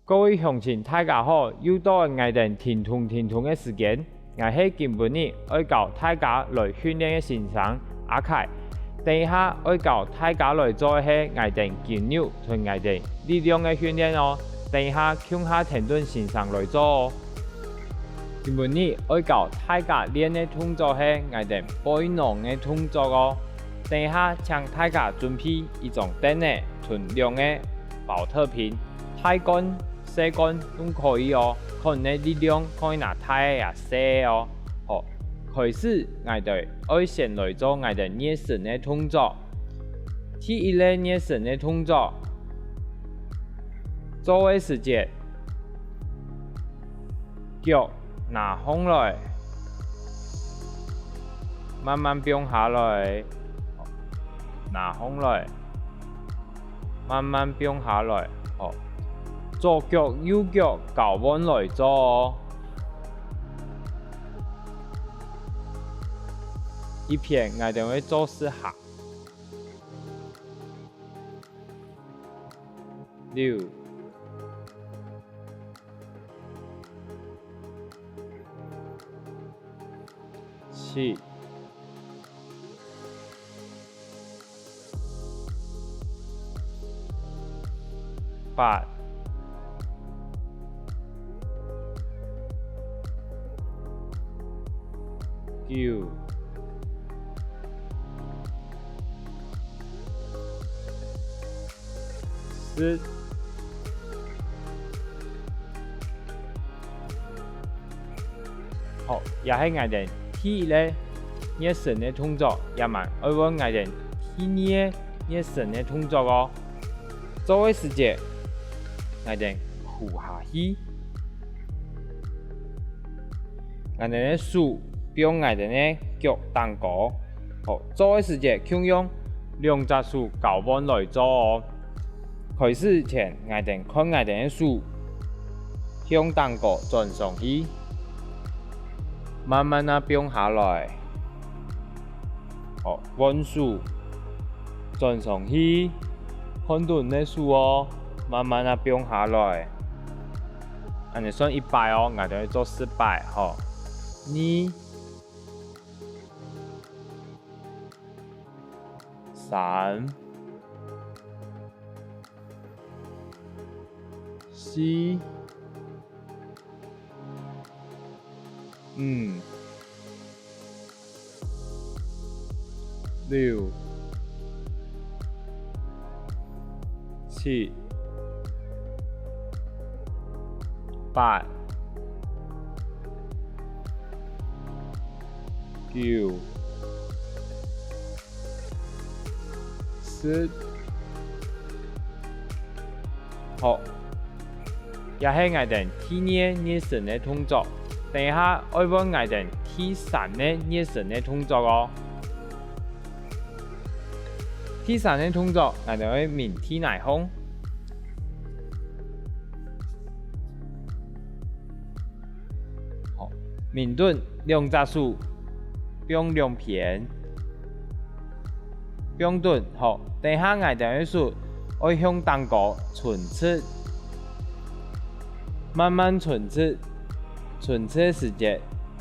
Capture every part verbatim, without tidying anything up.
各位鄉親，大家好！又到𠊎兜停動停動个時間。𠊎係今晡日愛教大家來訓練个先生阿凱。等一下愛教大家來做个係𠊎兜筋肉同𠊎兜力量个訓練哦。等一下共下跈等先生來做哦。今晡日愛教大家練个動作係𠊎兜背囊个動作哦。等一下請大家準備一張凳仔同兩個寶特瓶，大罐 細罐都可以哦，看你力量看你拿大个也細个哦。好，開始𠊎兜愛先來做𠊎兜熱身个動作。第一個熱身个動作，做个時節，腳拿䟘來，慢慢放下來，拿䟘來。 慢慢放下來，好。左腳右腳交換來做哦。一片𠊎兜會做四下。六、七、 八、九、十。 好，這係𠊎兜第一個熱身个動作，這滿愛換𠊎兜第二個熱身个動作哦。做个時節，𠊎兜跍下去，𠊎兜个手放𠊎兜个腳頂高。好，做个時節共樣兩隻手交換來做哦。 開始前，𠊎兜看𠊎兜个手，向頂高轉上去，慢慢仔放下來。好，換手，轉上去，看著你个手哦，慢慢仔放下來。恁仔算一擺哦，𠊎兜愛做十擺吼。二、 三、四、五、六、七、八、九、 十。好，這係𠊎兜第二熱身个動作。等一下愛換𠊎兜第三個熱身个動作哦。第三個動作，𠊎兜愛眠地泥項。 好，眠等，兩隻手放兩片，放等，好，等下𠊎兜个手愛向頂高伸直，慢慢伸直，伸直个時節，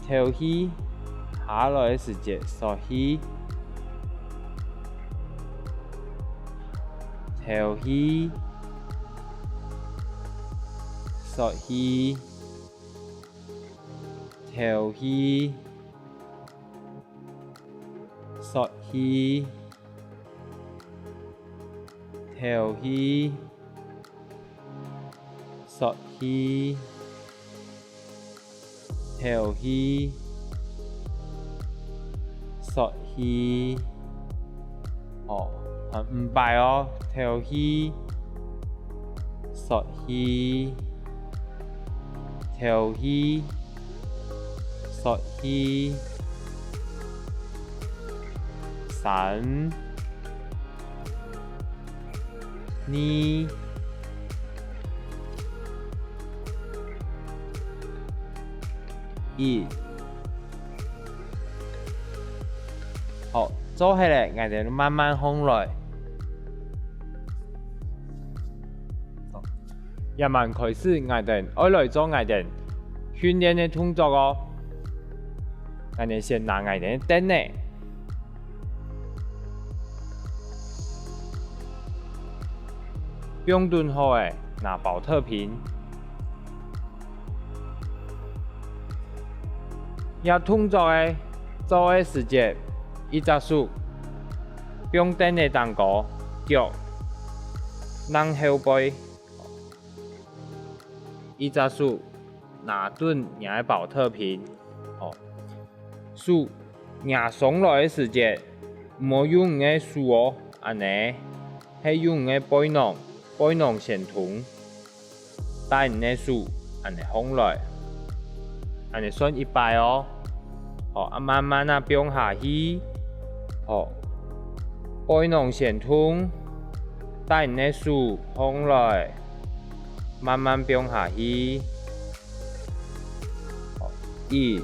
敨氣，下來个時節，欶氣，敨氣。 欶氣，敨氣，欶氣，敨氣，欶氣。 敨氣，欶氣。哦，還五擺哦，敨氣，欶氣，敨氣，欶氣。三、二、一。好，做好了，𠊎兜慢慢䟘來。這下開始𠊎兜愛來做𠊎兜訓練个動作哦。𠊎兜先拿𠊎兜个凳仔，放等好仔，拿寶特瓶。這動作仔做个時節，一隻手放凳仔頂高，腳躪後背。 一隻手拿等若个寶特瓶，哦，手擎上來个時節，毋好用你个手哦，恁仔，係用你个背囊，背囊先動，帶你个手恁仔䟘來，恁仔算一擺哦。 好，啊，慢慢仔放下去。好，背囊先動，帶你个手䟘來，慢慢放下去。好，一、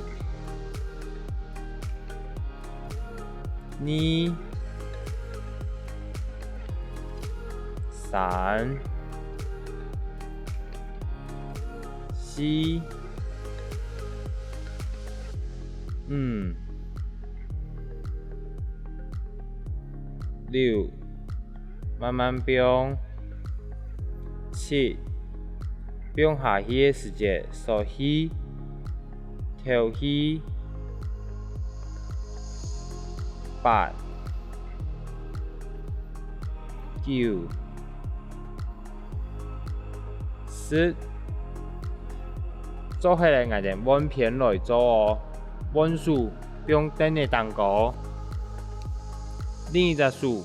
二、三、四、 五、六，慢慢放。七，放下去个時節，欶氣，敨氣。八、九、 十。做好了，𠊎兜換片來做哦。換手放凳仔頂高，另一隻手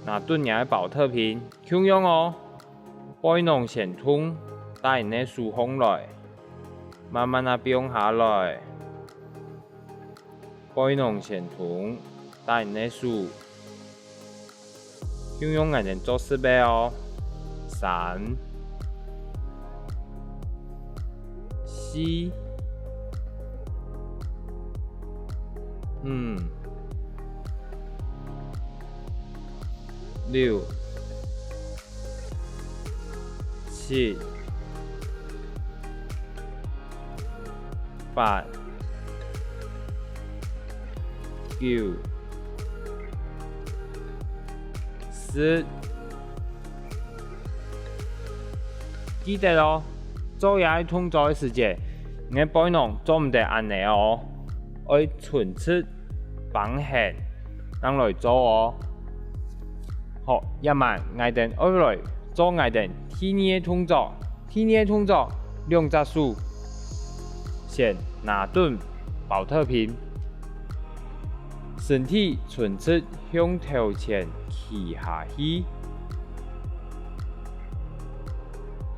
拿等若个寶特瓶，共樣哦。背囊先動，帶你个手䟘來，慢慢仔放下來。 背囊先動，帶你个手，共樣𠊎兜做十擺哦。三、四、五、六、 七、八、九、十。記得哦，做這个動作个時節，你个背囊做毋得恁仔哦，愛伸直 繃㤸，正來做哦。好，這下𠊎兜愛來做𠊎兜第二个動作。第二个動作，兩隻手先拿等寶特瓶，身體伸直向頭前企下去。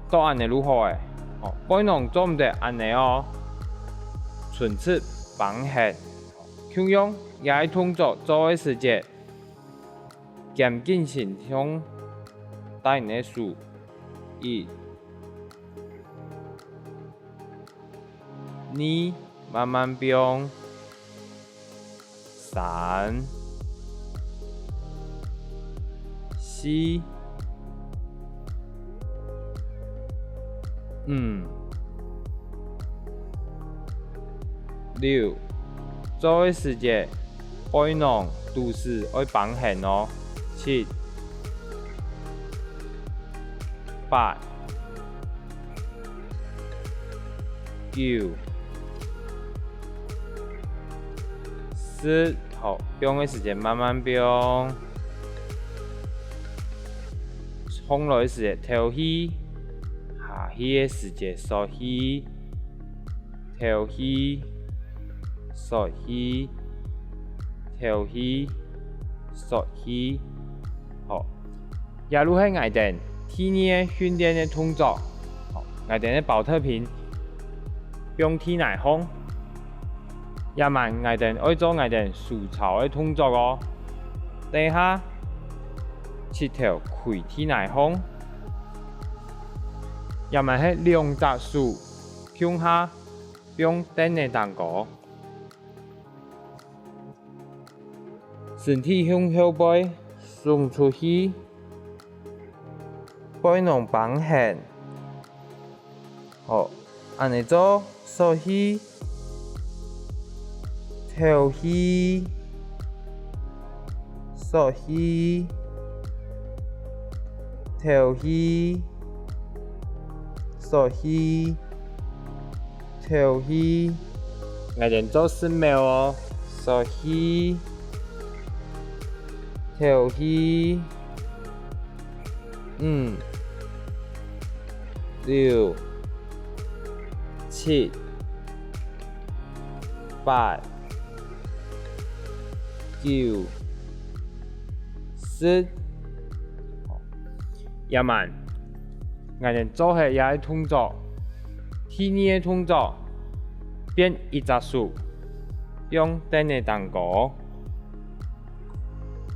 做恁仔就好了。好，背囊做毋得恁仔哦，伸直繃㤸。 共樣，這个動作做个時節，肩頸心上帶你个手，一、二，慢慢放，三、四、 五、六，做个時節，背囊肚屎愛繃㤸哦。七、八、九、十，好，放个時節慢慢放。 䟘來个時節敨氣，下去个時節欶氣，敨氣，欶氣，敨氣，欶氣。好，這就係𠊎兜第二个訓練个動作。好，𠊎兜个寶特瓶放地泥項。 這下𠊎兜愛做𠊎兜收樵个動作哦。等下，膝頭跪地泥項。這下係兩隻手共下放凳仔頂高，身體向後背送出去。背囊繃絚。好，恁仔做，欶氣，敨氣，欶氣，敨氣，欶氣，敨氣。𠊎兜做十秒哦，欶氣，敨氣。 五、六、七、八、九、十。這滿，𠊎兜做忒這个動作，第二个動作，變一隻手，放凳仔頂高。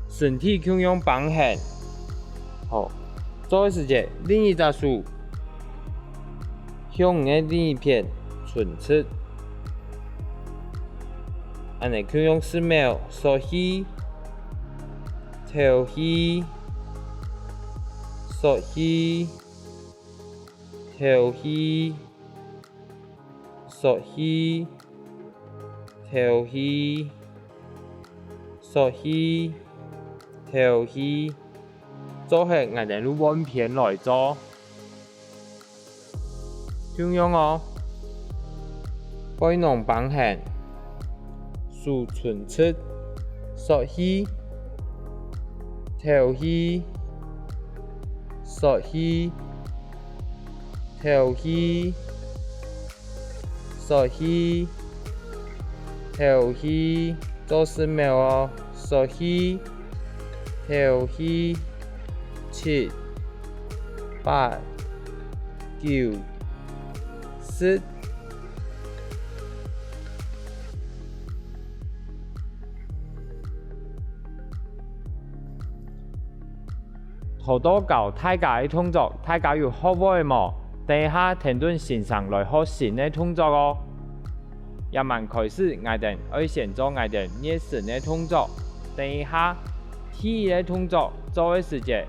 身體共樣繃絚。好，做个時節，另一隻手向你个另一片伸直。恁仔共樣十秒，欶氣、敨氣、欶氣、敨氣、欶氣、敨氣、 欶氣、敨氣，做忒𠊎兜就換片來做。共樣哦，背囊繃絚，手伸直，欶氣、敨氣、欶氣、敨氣、 欶氣、敨氣，做十秒哦。欶氣、敨氣，七、八、九、十。 頭到教大家个動作，大家有學會無？等一下跈等先生來學新个動作哦。這滿開始，𠊎兜愛先做𠊎兜熱身个動作。等一下，第一个動作做个時節，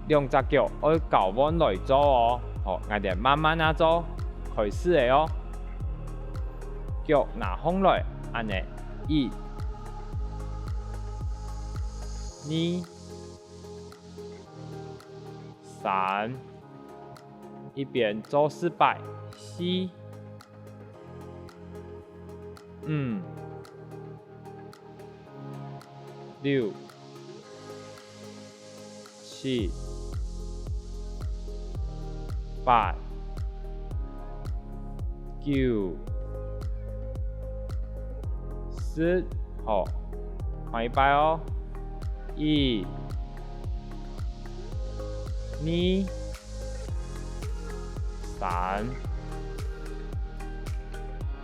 兩隻腳愛交換來做哦。好，𠊎兜慢慢仔做，開始了哦。腳拿䟘來，恁仔，一、二、 三，一邊做十擺，四、五、六、七、八、九、十。好，換一擺哦。一、 二、三、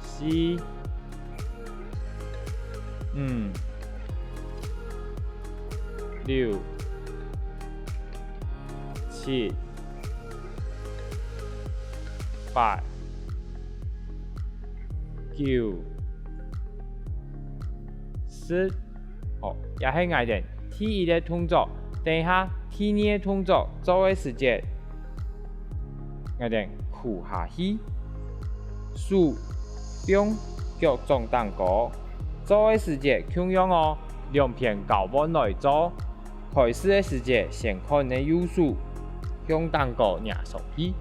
四、五、六、七、八、九、十。 好，這係𠊎兜第一个動作。等一下，第二个動作做个時節，𠊎兜跍下去，手放腳掌頂高。做个時節共樣哦，兩片交換來做。開始个時節，先看你个右手，向頂高擎上去。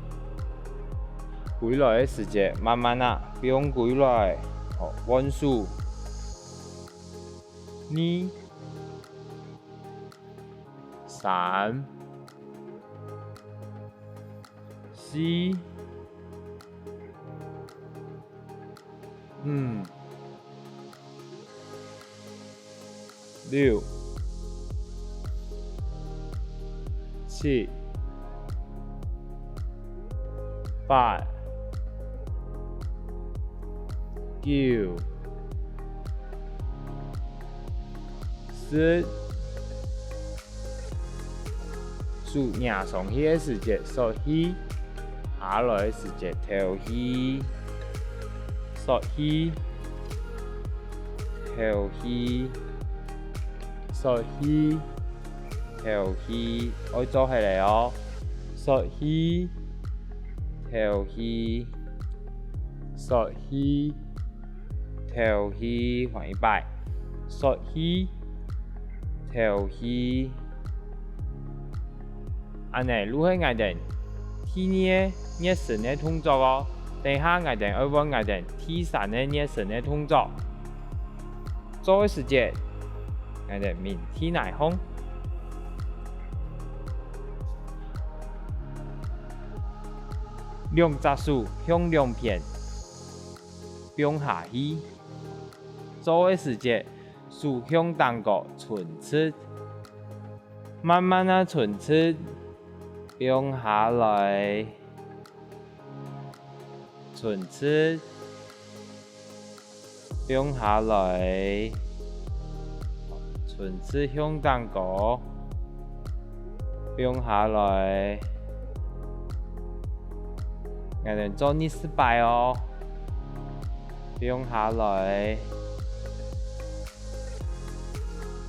歸來个時節，慢慢仔放歸來，好，換手。 二、三、四、五、六、七、八、九、十。 手擎上去个時節欶氣，下來个時節敨氣，欶氣，敨氣，欶氣，敨氣，愛做忒了哦。欶氣，敨氣，欶氣，敨氣，還一擺，欶氣，敨氣。恁呢就係𠊎兜第二個熱身个動作哦。等下𠊎兜愛換𠊎兜第三個熱身个動作。 做个時節，𠊎兜面對泥項，兩隻手向兩片放下去。做个時節，手向頂高伸直，慢慢仔伸直，放下來。 伸直，放下來，伸直向頂高，放下來。𠊎兜做二十擺哦，放下來。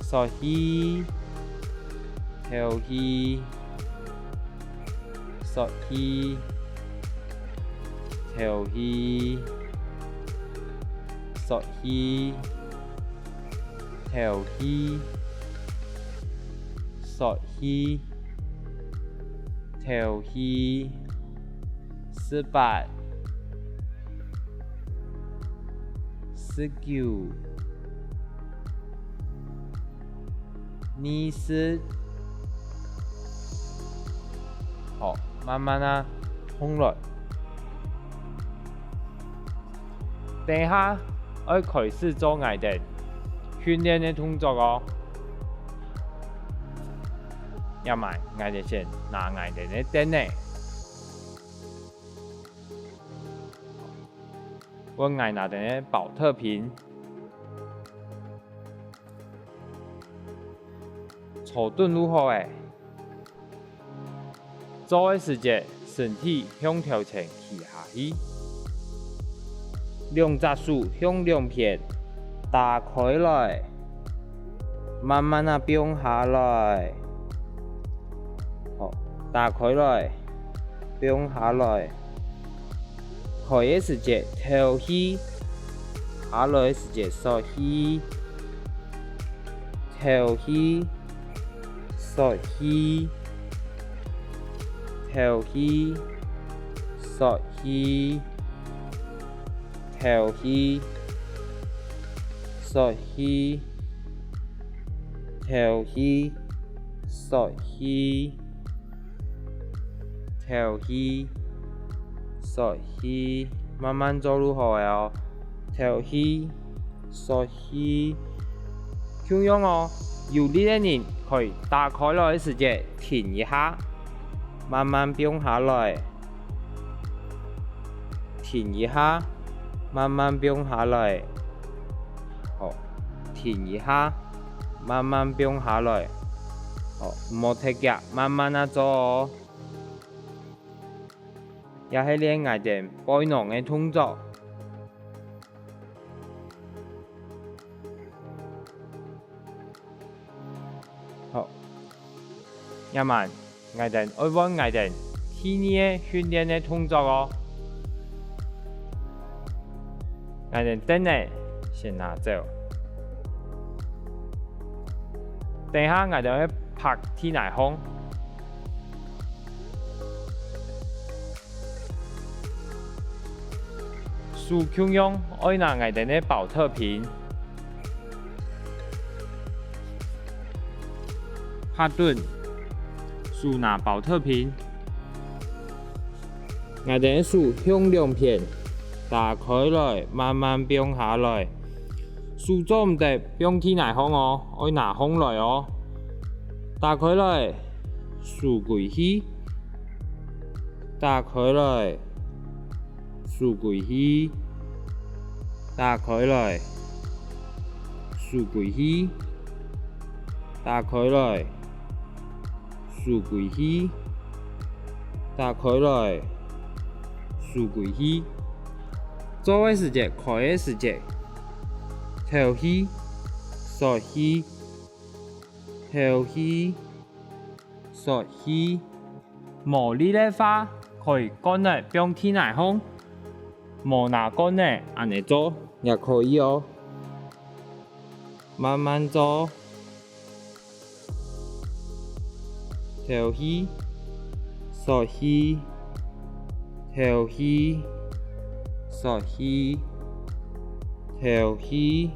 欶氣，敨氣，欶氣，敨氣，欶氣，敨氣，欶氣，敨氣。 十八、十九、二十。好，慢慢仔䟘來。等下愛開始做𠊎兜訓練个動作哦。這下𠊎兜先拿𠊎兜个凳仔， 換𠊎拿等个寶特瓶。坐等就好了。做个時節，身體向頭前企下去，兩隻手向兩片打開來，慢慢仔放下來。好，打開來，放下來。 開个時節敨氣，下來个時節欶氣，敨氣，欶氣，敨氣，欶氣，敨氣，欶氣，敨氣，欶氣。 敨氣，欶氣，慢慢做就好了哦。敨氣，欶氣。共樣哦，有力个人可以打開來个時節停一下，慢慢放下來。停一下，慢慢放下來。好，停一下，慢慢放下來。好，毋好忒遽，慢慢仔做哦。 也係練𠊎兜背囊个動作。好，這下𠊎兜愛換𠊎兜第二個訓練个動作哦。𠊎兜凳仔先拿走，等下𠊎兜愛趴地泥項。 手共樣愛拿𠊎兜个寶特瓶，趴等，手拿寶特瓶。𠊎兜个手向兩片打開來，慢慢放下來。手做毋得放地泥項哦，愛拿䟘來哦。打開來，收歸去。 打開來，收歸去，打開來，收歸去，打開來，收歸去，打開來，收歸去。做个時節，開个時節，敨氣，欶氣，敨氣，欶氣。無力个話，可以摎佢放地泥項，無拿摎佢恁仔做也可以哦。慢慢做。 敨氣，欶氣，敨氣，欶氣，敨氣，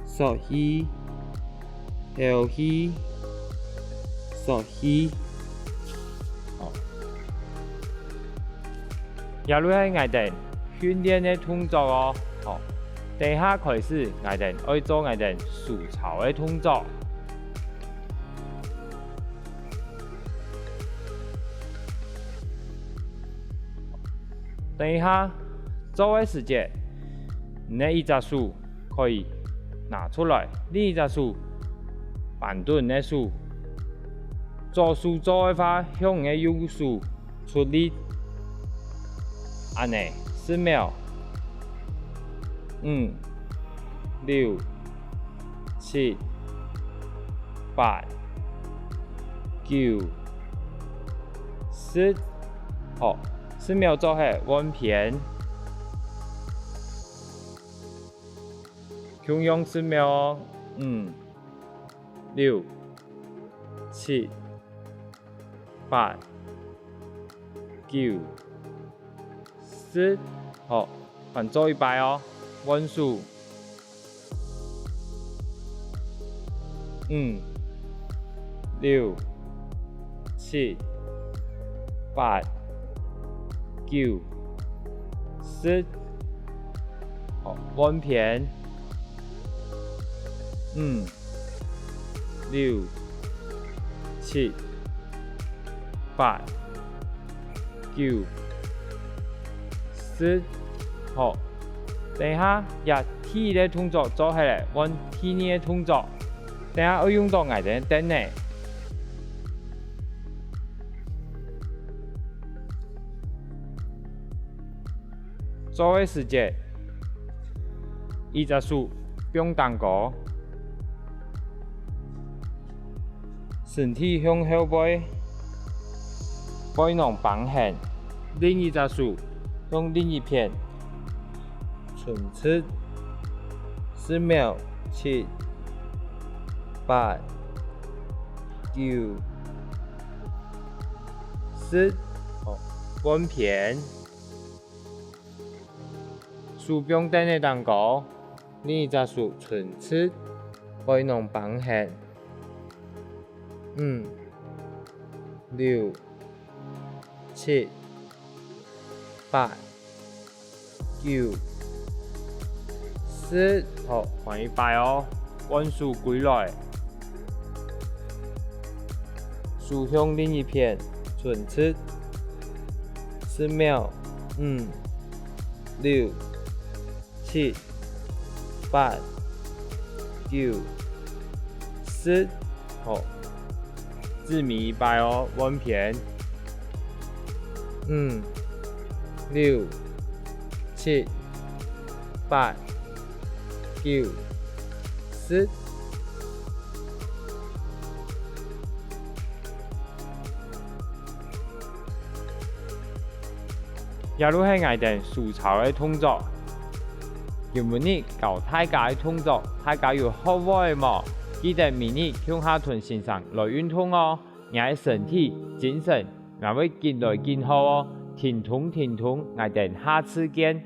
欶氣，敨氣，欶氣。好。 這就係𠊎兜訓練个動作哦。好，等下開始，𠊎兜愛做𠊎兜手操个動作。等一下，做个時節，你个一隻手 可以拿出來，另一隻手扳等你个手。左手做个話，向你个右手出力。恁仔，十秒。五、六、七、八、九、十。好，十秒做忒，換片。 共樣十秒哦。五、六、七、八、九、十。好，還做一擺哦，換手。五、六、七、八、九、十。好，換片。 五、六、七、八、九、十。好，等一下，這第一个動作做忒了，換第二个動作。等下愛用著𠊎兜个凳仔。 做个時節，一隻手放頂高，身體向後背，背囊繃絚，另一隻手向另一片伸直。十秒，七、八、九、十。好，換片。 手放凳仔頂高，另一隻手伸直，背囊繃絚。五、六、七、八、九、十。好，換一擺哦，換手歸來。 手向另一片伸直。十秒，五、六、七、八、九、十。好，最尾一擺哦，換片。五、六、七、八、九、十。 這就係𠊎兜手操个動作。今晡日教大家个動作，大家有學會無？記得每日共下同先生來運動哦！若个身體、精神，也會緊來緊好哦！停動停動，𠊎兜下次見！